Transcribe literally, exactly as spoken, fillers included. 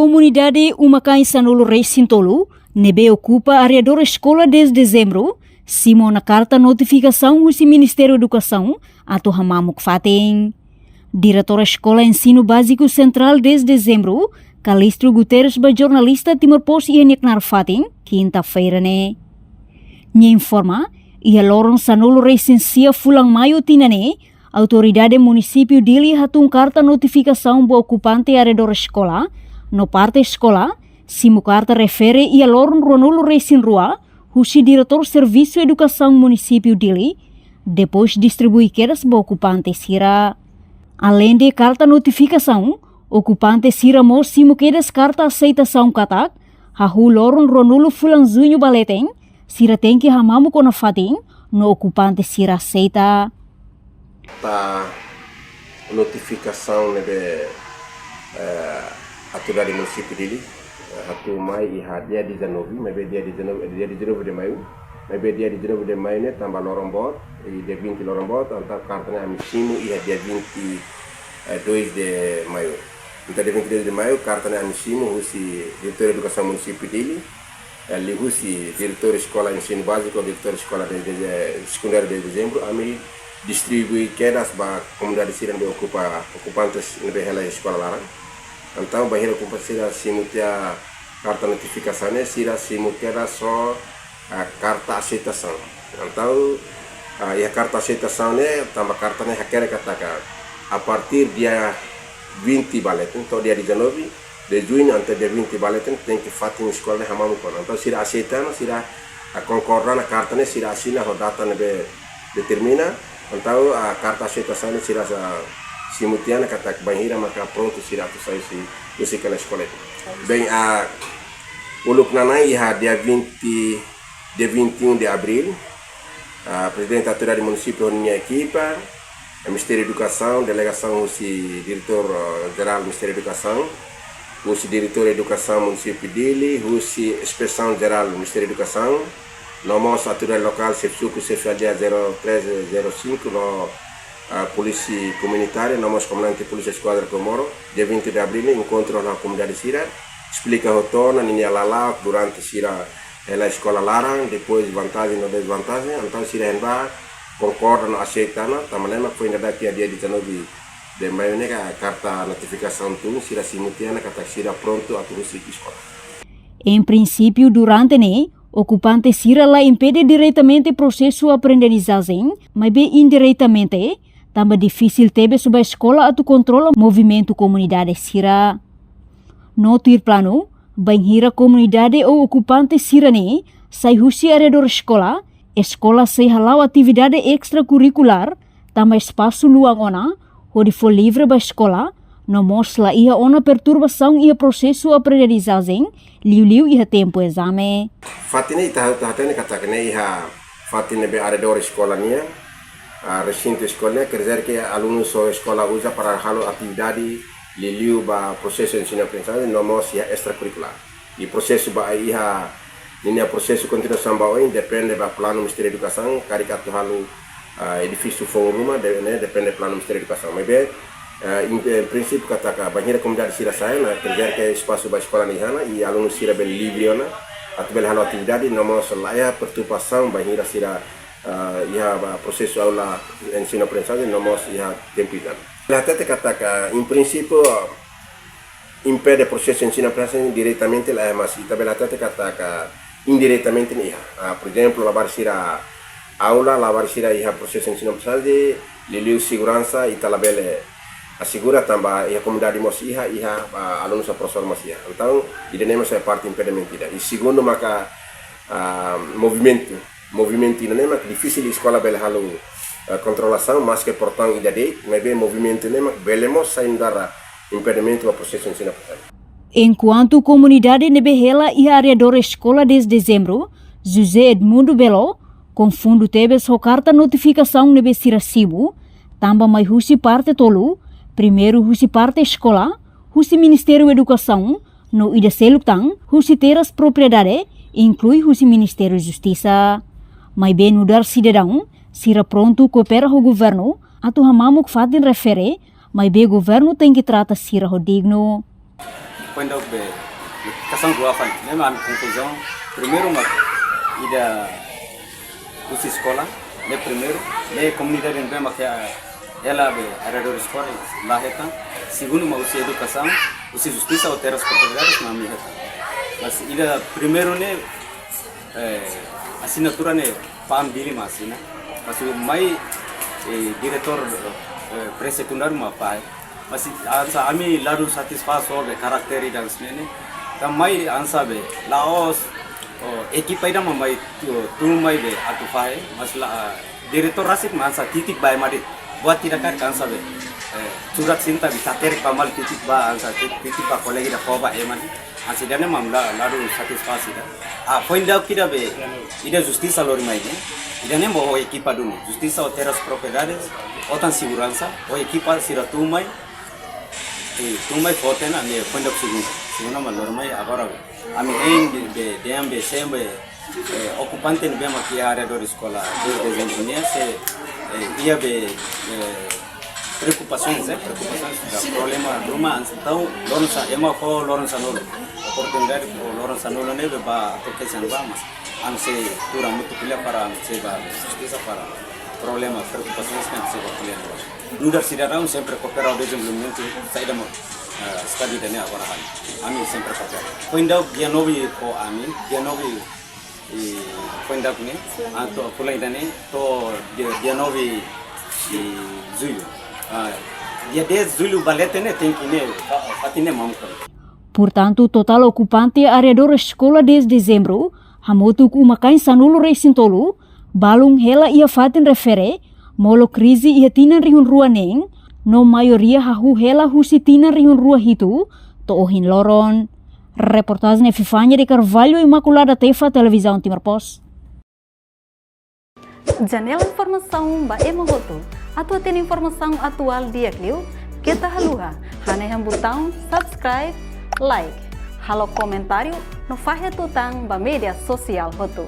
Komunidade uma-kain sanulu-resin-tolu ne'ebé okupa arredór Eskola dez Dezembru simu ona karta notifikasaun husi Ministériu Edukasaun atu hamamuk fatin. Diretór Eskola Ensinu Báziku Sentrál dez Dezembru, Calixto Guterres, ba jornalista Timor Post iha nia knaar fatin, kinta-feira ne'e. Nia informa, iha loron sanulu-resin-sia fulan Maiu tinan ne'e, autoridade Munisípiu Dili hatún karta notifikasaun ba okupante arredór eskola no parte eskola, simu karta refere iha loron ruanulu-resin-rua, husi Diretór Servisu Edukasaun Munisípiu Dili, depois distribui kedas ba okupante sira. Aleinde karta notifikasaun, okupante sira mós simu kedas karta aseitasaun katak, hahú loron ruanulu fulan Juñu ba leten, sira tenke hamamuk ona fatin, no okupante sira aseita. Karta notifikasaun ne'ebé, eh, autoridade Munisípiu Dili, eh, hatún mai iha dia dezanove, maibé dia dezanove, dia dezanove de Maiu, maibé dia dezanove de Maiu ne'e tanba loron boot, i dia vinte loron boot, entaun karta ne'e ami simu iha dia vinte e dois de Maiu. Entaun dia vinte e dois de Maiu, karta ne'e ami simu husi Diretór Edukasaun Munisípiu Dili, eh, liuhusi Diretór Eskola Ensinu Báziku, Diretór Eskola de, de, de, Sekundáriu dez Dezembru, ami distribui kedas ba komunidade sira ne'ebé okupa, okupantes ne'ebé hela eskola laran. Entaun, bainhira okupante sira simu tiha karta notifikasaun ne'e, sira simu kedas só, ah, karta aseitasaun. Entaun, ah, iha karta aseitasaun ne'e, tanba karta ne'e hakerek katak, a partir dia vinte ba leten, to'o dia dezanove de Juñu, entaun dia vinte ba leten, tenke fatin eskola ne'e hamamuk ona. Entaun sira aseita ona, sira, ah, konkorda ona karta ne'e, sira asina ho data ne'ebé determina. Entaun, ah, karta aseitasaun ne'e sira sa simu tiha ona katak bainhira maka prontu sira atu sai husi, husi hela eskola. Bem, ah, uluk nanain iha dia vinte, dia vinte e um de Abril, ah, Prezidente Autoridade Munisípiu ho nia ekipa, eh, Ministériu Edukasaun, delegasaun husi Diretór, eh, Jerál Ministériu Edukasaun, husi Diretór Edukasaun Munisípiu Dili, husi Inspesaun Jerál Ministériu Edukasaun, no mós autoridade lokál, xefe suku, xefe aldeia zero três, zero cinco, no, ah, polísia komunitária, no mós komandante polísia Eskuadra Comoro, dia vinte de Abril, enkontru ho komunidade sira, esplika hotu ona ninia lala'ok durante sira hela eskola laran, depois vantajen no desvantajen, entaun sira hein ba konkorda no aseita ona, tanba ne'e mak foin dadauk iha dia dezanove de Maiu ne'e ka karta notifikasaun tun, sira simu tiha ona katak sira prontu atu husik eskola. Em princípio, durante ne'e, okupante sira la impede diretamente prosesu aprendizajen, maibé indiretamente, tanba difisil tebes ba eskola atu kontrola movimentu komunidade sira. No tuir planu, bainhira komunidade ou okupante sira-ne'e sai husi arredór eskola, eskola sei hala'o atividade estrakurrikulár, tanba espasu luan ona, hodi fó livre ba eskola, no mós la iha ona perturbasaun iha prosesu aprendizajen, liuliu iha tempu ezame. Fatin ne'e ita, ita hatene katak ne'e iha fatin ne'ebé arredór eskola nian, ah, resintu eskola nian, quer dizer que alunu sira eskola uza para halo atividade liuliu ba prosesu ensinu-aprendizajen, no mós iha estrakurrikulár. I prosesu ba iha, ninia prosesu kontinuasaun ba oin depende ba planu Ministériu Edukasaun, karik atu halo, ah, edifísiu foun ruma, de-, ne'e depende planu Ministériu Edukasaun. Maibé, ah, em, em princípio katak bainhira komunidade sira sai ona, quer dizer que espasu ba eskola ne'e iha ona, i alunu sira bele livre ona, atu bele halo atividade, no mós la iha perturbasaun bainhira sira, ah, iha ba prosesu aula ensinu-aprendizajen, no mós iha tempu ezame. Ita hatete katak, em princípio, impede prosesu ensinu-aprendizajen diretamente la iha, mas ita bele hatete katak indiretamente ne'e iha. Ah, por ezemplu, labarik sira aula, labarik sira iha prosesu ensinu-aprendizajen, liuliu seguransa, ita labele asegura tanba iha komunidade mós iha, iha, ah, alunu sira, profesór mós iha. Entaun, ida-ne'e mós sai parte impedimentu ida. I segundu maka, ah, movimentu. Movimentu ida-ne'e mak difisil eskola bele halo, eh, kontrolasaun, maske portaun ida de'it, maibé movimentu ne'e mak bele mós sai nu'udar impedimentu ba prosesu ensinu-aprendizajen. Enkuantu komunidade ne'ebé hela iha arredór Eskola dez Dezembru, José Edmundo Belo, konfundu tebes ho karta notifikasaun ne'ebé sira simu, tanba mai husi parte tolu, primeiru husi parte eskola, husi Ministériu Edukasaun, no ida seluk tan husi terras propriedade, inklui husi Ministériu Justisa. Maibé nu'udar sidadaun, sira prontu koopera ho governu, atu hamamuk fatin refere, maibé governu tenke trata sira ho dignu. Foin daudauk be, kasaun rua fali, ne'e mak ami konfuzaun. Primeiru mak ida husi eskola, ne'e primeiru, ne'e komunidade ne'ebé mak hela be arredór eskola la hetan. Segundu mak husi edukasaun, husi justisa ou terras propriedades mak ami hetan. Mas ida primeiru ne'e, eh, asinatura ne'e Pam Dili mak asina. Mas mai, eh, diretór, eh, pré-sekundáriu mak fahe. Mas hanesan ami ladún satisfás ho be karakter ida hanesan ne'e. Tanba mai hanesan be la'ós, oh, ekipa ida mak mai tun, tun mai be atu fahe, mas la, ah, diretór rasik mak hanesan titik ba ema de'it. Buat ida karik hanesan be, eh, surat sinta be taterek ba malu titik ba hanesan ti-, titik ba kolega ida fó ba ema de'it. Hanesan ida-ne'e mak la, ladún satisfás ida. Ah, foin daudauk ida be, ida justisa lori mai ne'e. Ida-ne'e mak ho ekipa duni. Justisa ou terras propriedades, OTAN seguransa, ho ekipa sira tun mai, eh, tun mai fó tiha ona ne'e foin daudauk segundu. Segundu mak lori mai agora. Ami hein be, be, dehan be, sem be, eh, okupante ne'ebé mak iha arredór eskola dez de dezembru nian sei, eh, iha be, eh, preokupasaun, eh, preokupasaun ba problema ruma hanesan tau loron sa-, ema fó loron sanulu. Oportunidade fó loron sanulu ne'ebé ba atu keixa ba, mas ami sei tuur hamutuk ko'alia para ami sei ba justisa para problema, preokupasaun ne'ebé ami sei ba ko'alia. Nu'udar sidadaun sempre koopera ho dezenvolvimentu, saida mak, eh, estadu ida-ne'e agora halo. Ami sempre koopera. Foin daudauk dia nove ho ami, dia nove, eh, foin daudauk ne'e, ah, to'o fulan ida-ne'e, to'o dia, dia nove de jullu. Ah, dia dez de jullu ba leten ne'e tenke ne'e, fa-, fatin ne'e mamuk. Portantu, totál okupante arredór eskola dez de dezembru, hamutuk uma-kain sanulu-resin-tolu, balun hela iha fatin refere, molok krize iha tinan rihun rua neen, no maioria hahú hela husi tinan rihun rua hitu to'o ohin loron. Reportajen Epifania de Carvalho, Imaculada Tefa, Televizaun Timor Post. Janela informasaun ba ema hotu. Atu hatene informasaun atuál di'ak liu, keta haluha hanehan butaun subscribe, like, halo komentáriu no fahe tutan ba média sosiál hotu.